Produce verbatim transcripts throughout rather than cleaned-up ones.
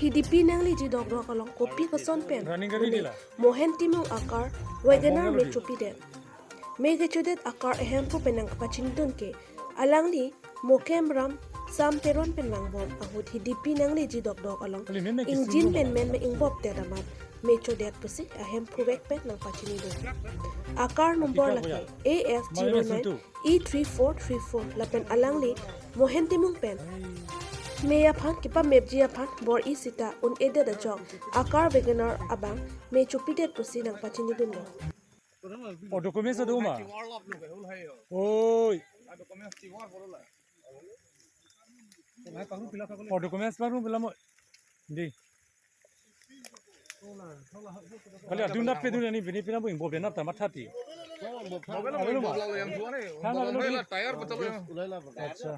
Hidipi nangleji dokdok along kopi koson pen Running gari une nila? Mohen Timung a-car Wagoner Bongkar me di. Chopidet. Me kechodet a-car ahemphu pen nangpachinidun ke alangli Mokem Ram Sam Teron pen vangbom ahut hidipi nangleji dokdok along Kali meme engine kisung pen lo. Meme ingbopdet amat me chodet pusi ahemphu vek pen nangpachinidun. A-car number lake A F zero nine E three four three four lapen alangli Mohen Timung pen me aphan kepamepji aphan bor-i sita un-edet ajok a-car Wagoner abang me chopidet pusi nangpachinidunlo. O documents do ma? Oi. O documents baru belum. Di. Kali adun dap pedun ani bini pina bu ingbo bena tamat hati. Belum ma? Tayar betul ya. Acha.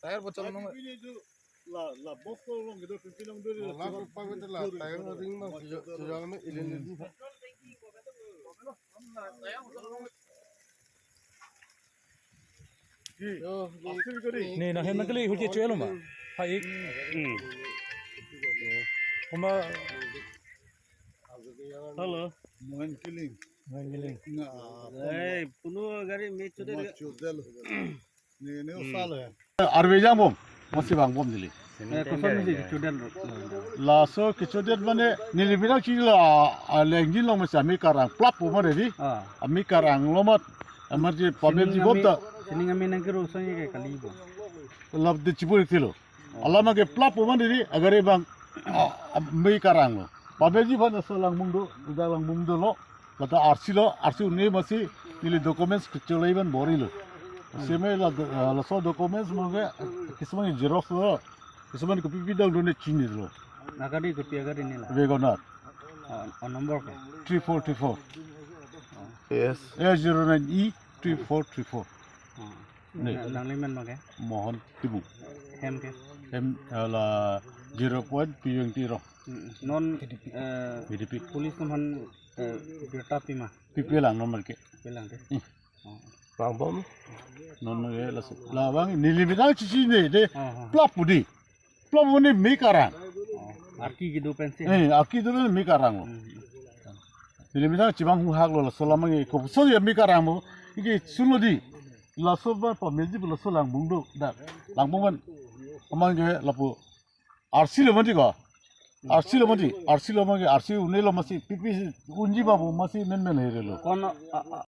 Tayar betul nong. La, la box ko long gitu, pipi long duri. La box pa betul la, tayar ring ma, sejak, sejak kami ilin ilin. Yo, asli kali. Ni, na hem nangkali hulke choi lo ma. Ha ik. Hmm. Kuma. Hello. Mohen Killing. Mohen Killing. Nga. Eh, punu gari me chodet. Kuma chodel. Ni, ni usal ya. Arve jang bom. Masih bang bom neli. Eh, koson me chodet lo. Laso kechodet mane neli bilang chilo, ah, lengji long masi ami karang plap pu mane di. Ah. Ami karang lo mat. Amar je pabel ji bom ta. Sining ami nangkero song ke kali bo. Lap de chibur thilo. Alama ke plap pu mane di agar e bang, ah, ah, mi karang lo. Pabel ji bang so langbung do, udah langbung dolo. Lata R C lo, R C un-e masi neli documents kecholai ban bor-i lo. Seme la, ah, laso documents mo ke kisman xerox lo. Kisman kopi pi dang done chinilo. Nagari kopi agari nila. Wagoner. Oh, oh, number ke? Three four three four. Yes. A zero nine E three four three four. Oh. Ne. Na-, nangli men ma ke? Mohen Timung. Hem ke? Hem, eh, la zero point P U N T rong. Hmm. Non, eh, P D P. Police non han, eh, birta pima? Pipe lang non ke. Pipe lang ke? Hmm. Oh. Bang bom. Non ke laso. La bang neli bilang chichi ne de. Oh, oh. Plap pu di. Plap pu ne mi karang. Oh, arki kedo pensi. Eh, arki kedo ne mi karang lo. Hmm. Neli bilang chibang hu hak lo laso alam ke koson ya mi karang mo. Iki sunlo di. Laso ba pamel ji laso langbung do. Da. Langbung man. Amang ke lapu. R C lo mati ko. R C lo mati. R C lo mati. R C un-e lo masi. Pipi unji babu masi men men here lo. Kon, a, a,